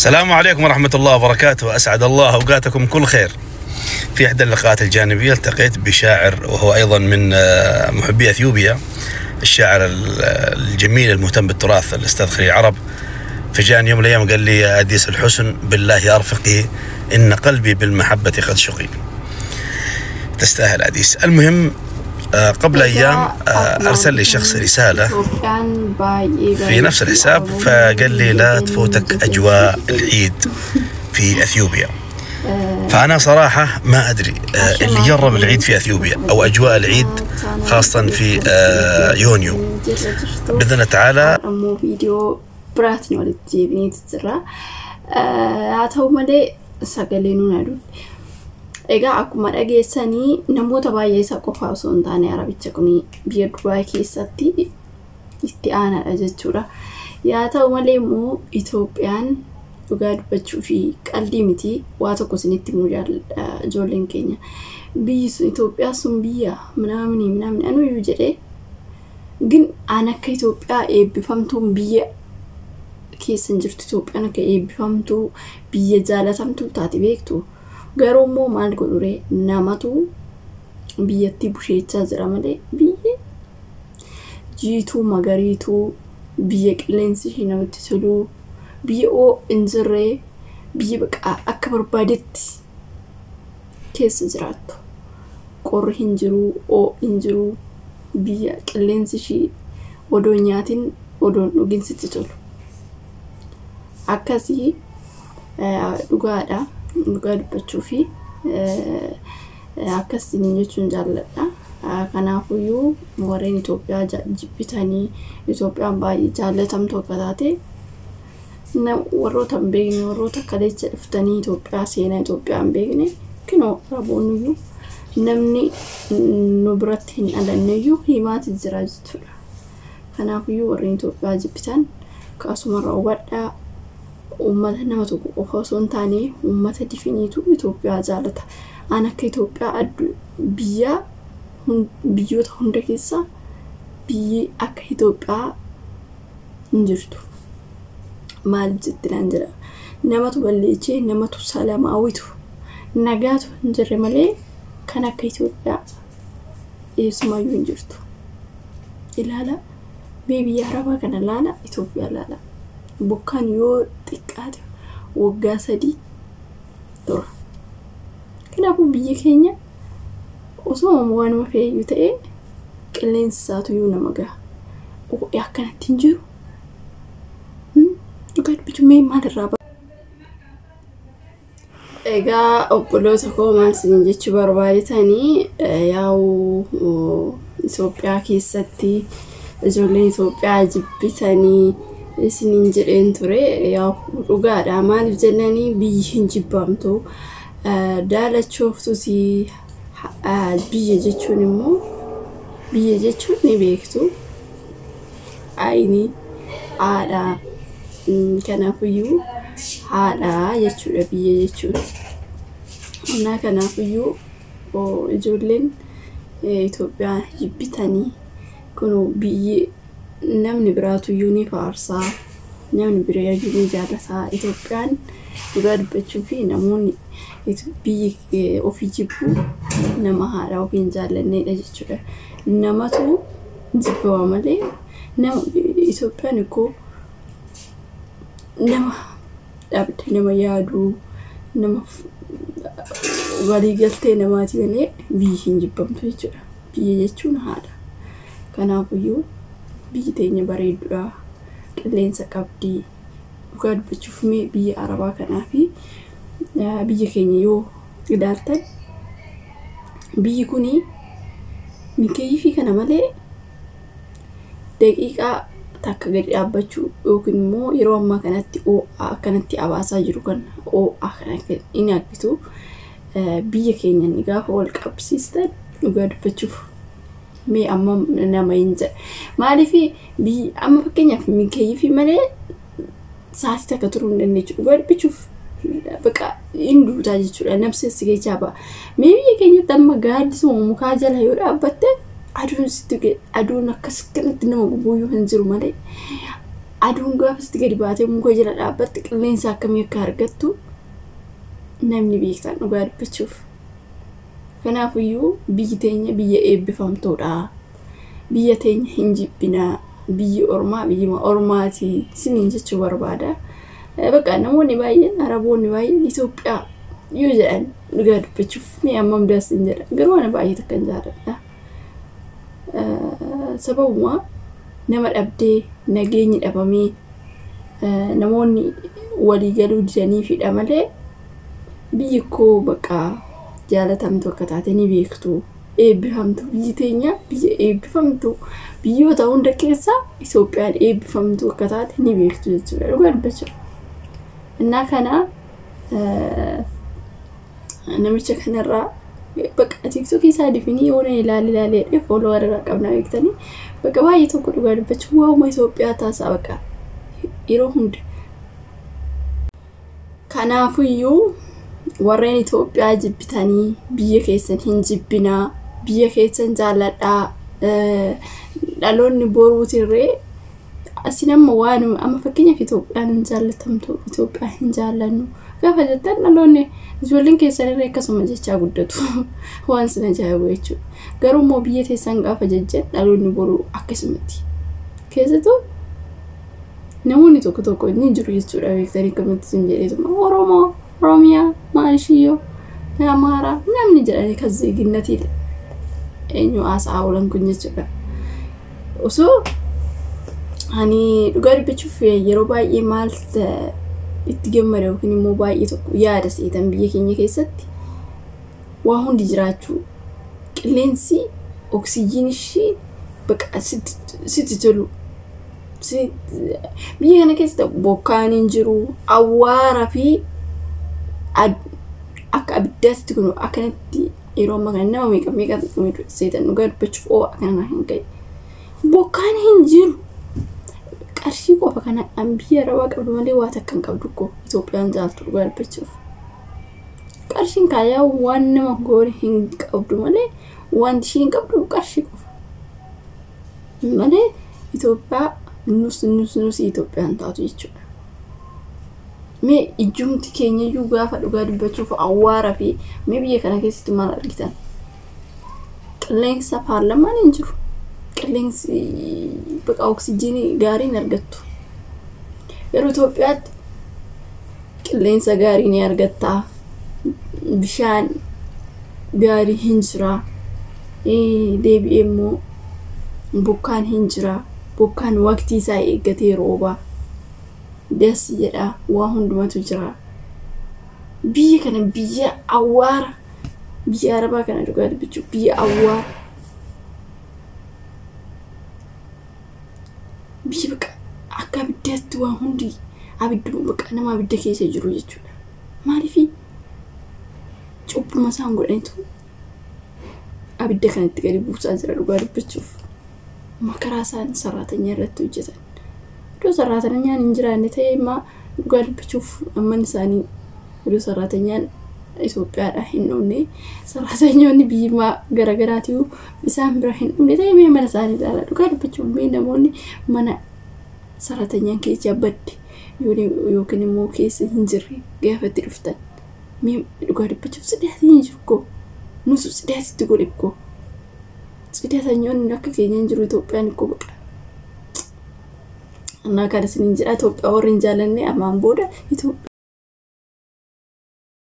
السلام عليكم ورحمة الله وبركاته، أسعد الله أوقاتكم كل خير. في إحدى اللقاءات الجانبية التقيت بشاعر وهو أيضا من محبي أثيوبيا، الشاعر الجميل المهتم بالتراث الأستاذ خليل عرب. فجاءني يوم من الأيام قال لي: يا أديس الحسن بالله أرفقي، إن قلبي بالمحبة قد شقي. تستاهل أديس. المهم قبل أيام Egaa akkuma أرسل لي argitan شخص رسالة Itoophiyaan baay'ee في نفس bareeddi الحساب، Araboonni فقال لي: biyya لا keenya تفوتك jajjabeessu أجواء jedhu. العيد في أثيوبيا. فأنا صراحة ما أدري اللي Ashamaa جرب العيد في أثيوبيا أو أجواء العيد kabajamtoota chaanaalii خاصة في keessan isinitti يونيو jirra jirtu. بإذن الله تعالى. Har'a immoo viidiyoo biraatiin walitti deebineetu jira. Haa ta'u malee sagalee nuun aduun. Egaa akkuma dhageessanii namoota baay'ee isa qofa osoo hin taane Arabicha kun biyya Dubaay keessatti itti aanaadha jechuudha. Yaa ta'u malee immoo Itoophiyaan dhugaa dubbachuu fi qalbii miti waa tokko isinitti himuu jaalladha ijoolleen keenya. Biyyi sun Itoophiyaa sun biyya minaamini minaamini anuyyuu jedhee gin aan akka Itoophiyaa eebbifamtuun biyya keessa hin jirtu. Itoophiyaan akka eebbifamtuu biyya jaalatamtuu taate beektu. Garuu immoo maal godhure namatu biyyattii busheechaa jira malee biyyi jiituu magariituu biyya qilleensi ishee namatti tolu biyya oo hin jirre biyya baqa akka barbaadetti keessa jiraattu. Qorri hin jiru, oo hin jiru, biyya qilleensi ishee odoo hin nyaatin odoo hin dhugin sitti tolu. Akkasii dhugaadha. Dhugaa dubbachuu fi akkas isiniin jechuun jaalladha. Kanaafuyyuu warreen Itoophiyaa jibbitanii Itoophiyaan baay'ee jaallatamtuu akka taate warroota hin beekne warroota kaleessa dhuftanii Itoophiyaa seenaa Itoophiyaa hin beekne kinoo Araboonniyyuu namni nu biratti hin dhalanneyyuu himaati jira jechuudha. Kanaafuyyuu warreen Itoophiyaa jibbitan akkasumarraa hubadhaa. Uummata nama tokko qofa osoo hin taane uummata difiniitu Itoophiyaa jaalata. Aan akka Itoophiyaa biyya biyyoota hunda keessaa biyyi akka Itoophiyaa hin jirtu. Maal jetti naan jedha. Namatu balleechee namatu salamaawwitu nagaatu hin jirre malee kan akka Itoophiyaa eessumayyuu hin jirtu. Ilaala mee biyya Arabaa kana ilaala Itoophiyaa ilaala. Bokkaan yoo xiqqaate waggaa 3 tura. Kanaafuu biyyi keenya osoo waanuma fe'eyyuu ta'ee qilleensi isaatu nama gaha. Ho'i akkanatti hin jiru. Dhugaa dubbachuu mee maalirraa Egaa obboloota koo maal isiniin jechuu barbaadetanii yaa'u Itoophiyaa keessatti ijoolleen Itoophiyaa jibbitanii isiniin jedheen ture. Yaa'u dhugaadha. Maaliif jennanii biyyi hin jibbamtu. Daalachooftus biyya jechuun immoo biyya jechuun ni beektu. Ayinii haadha. Kanaafiyyuu haadha jechuudha biyya jechuun. Innaa kanaafiyyuu ijoolleen Itoophiyaa jibbitanii kun biyyi namni biraatuyyuu ni faarsaa namni biraayyuu ni jaalataa. Itoophiyaan dhugaa dubbachuu fi namoonni biyyi ofii jibbu nama haadha ofii hin jaallannedha jechuudha. Namatu jibbama malee nama Itoophiyaan ikkoo nama dhabde nama yaaduu nama waliigaltee namaati malee biyyi hin jibbamtu jechuudha. Biyya jechuun haadha. Kanaafiyyuu biyyi teenya bareedduudha. Qilleensa qabdi. Dhugaa dubbachuuf mee biyya Arabaa kanaa fi biyya keenya yoo ilaaltan biyyi kuni mikeeyyii kana malee daqiiqaa takka gadi dhaabbachuu yookiin immoo yeroo ammaa kanatti ho'a akkanatti abaasaa jiru kan ho'a kana hin argitu. Biyya keenya inni gaafa wal qabsiistan dhugaa dubbachuuf mee amma nama hin jedhe. Maaliif biyyi amma fakkeenyaaf mikeeyyii malee sa'aatii takka turuu hin dandeechu. Dhugaa dubbachuuf baqa hin duutaa jechuudha. Nabsee si keessaa ba'a. Mee biyya keenyatti amma gaaddisuma mukaa jala yoo dhaabbatte aduun sitti aduun akkas kanatti nama gubuuyyuu hin jiru malee Aduun gaafasitti gadi baatee muka jala dhaabbatte qilleensa akkamii akka argattu namni beektan dhugaa dubbachuuf. Kanaafiyyuu biyyi teenya biyya eebbifamtuudha. Biyya teenya hin jibbinaa. Biyyi ormaa biyyuma ormaati isiniin jechuu barbaada. Bakka namoonni baay'een Araboonni baay'een Itoophiyaa yoo jedhan dhugaa dubbachuuf mee ammam das hin jedha. Garuu ana baay'ee takka hin jaalladha. Sababuma nama dhabdee nageenyi dhabamee namoonni walii galuu didaniifidha malee biyyi koo bakka jaalatamtu akka taate ni beektu. Eebbifamtu biyyi teenya biyya eebbifamtu biyyoota hunda keessaa Itoophiyaan eebbifamtu akka taate ni beektu jechuudha dhugaa dubbachuudha. Innaa kana namicha kanarraa bakka TikTokii isaa difinii yoona ilaali ilaalee jedhee follower irraa qabna beektanii bakka baay'ee tokko dhugaa dubbachuun waa'uma Itoophiyaa taasaa bakka yeroo hunda. Kanaafiyyuu warreen Itoophiyaa jibbitanii biyya keessan hin jibbinaa, biyya keessan jaalladhaa. Dhaloonni boruutirree asin amma waan amma fakkeenyaaf Itoophiyaan hin jaallatamtu, Itoophiyaa hin jaallannu gaafa jettan dhaloonni ijoolleen keessanirree akkasuma jechaa guddatu waan sin ajaa'ibu jechuudha. Garuu immoo biyya teessan gaafa jejjan dhaloonni boruu akkasumatti. Keessattuu namoonni tokko tokko ni jiru jechuudha beektanii akkamitti isin jedheetuma Oromoo, Oromiyaa, Maashiyyoo, Amaaraa namni jedhanii kan zeeginnatii eenyu haasa'aa oolan kun jechuudha. Osoo ani dhugaa dubbachuuf yeroo baay'ee maal itti gammada yookiin immoo baay'ee tokko yaada seetan biyya keenya keessatti waa hundi jiraachuu qilleensi oksijiin ishii bakka sitti tolu. Biyya kana keessa bokkaan hin jiru awwaara fi akka abiddaatti kun akkanatti yeroo ammaa kana nama meeqa meeqa seetan dhugaa dubbachuuf oo'a kanarraa hin ka'e. Bokkaan hin jiru. Qarshii qofa kana an biyya arabaa qabdu malee waa takka hin qabdu koo Itoophiyaan jaaltu dhugaa dubbachuuf. Qarshiin kaayaa waan nama goone hin qabdu malee wanti ishiin hin qabdu qarshii qofa. Malee Itoophiyaa nus nus nus Itoophiyaan taatu jechuudha. Mee ijjumti keenya iyyuu gaafa dhugaa dubbachuuf awwaara fi mee biyya kana keessatti maal argitan? Qilleensa paarlamaan hin jiru. Qilleensi bakka oksijiinii gaarii hin argattu. Yeroo Itoophiyaatti qilleensa gaarii ni argatta. Bishaan gaarii hin jira. Deebi'ee immoo bokkaan hin jira. Bokkaan waqtii isaa eeggatee rooba. Das jedha waa hundumatu jira. Biyya kana biyya awwaara. Biyya arabaa kana dhugaa dubbachuu biyya awwaara. Biyya bakka akka abiddaatti waa hundi abidduma bakka nama abidda keessa jiru jechuudha. Maaliif cubbuma isaan godhanitu abidda kanatti gadi buusaa jira dhugaa dubbachuuf. Makaraa isaan saraatanyaa irratti hojjetan. Iddoo saraatanyaaan hin jiraanne ta'e immoo dhugaa dubbachuuf amman isaanii iddoo saraatanyaaan Itoophiyaadha hin dhumne saraatanyoonni biyyimaa garaagaraatii isaan bira hin dhumne ta'e mee mana isaanii ilaala dhugaa dubbachuuf mee namoonni mana saraatanyaan keessa badde yookiin immoo keessa hin jirre gaafa itti dhuftan mee dhugaa dubbachuuf sidaatii hin jiru koo nusu sidaatitti godhe koo sidaatanyoonni akka keenya hin jiru Itoophiyaan koo baqa. Annaa kana isiniin jedha Itoophiyaa warri hin jaalanne ammaan booda Itoophiyaa.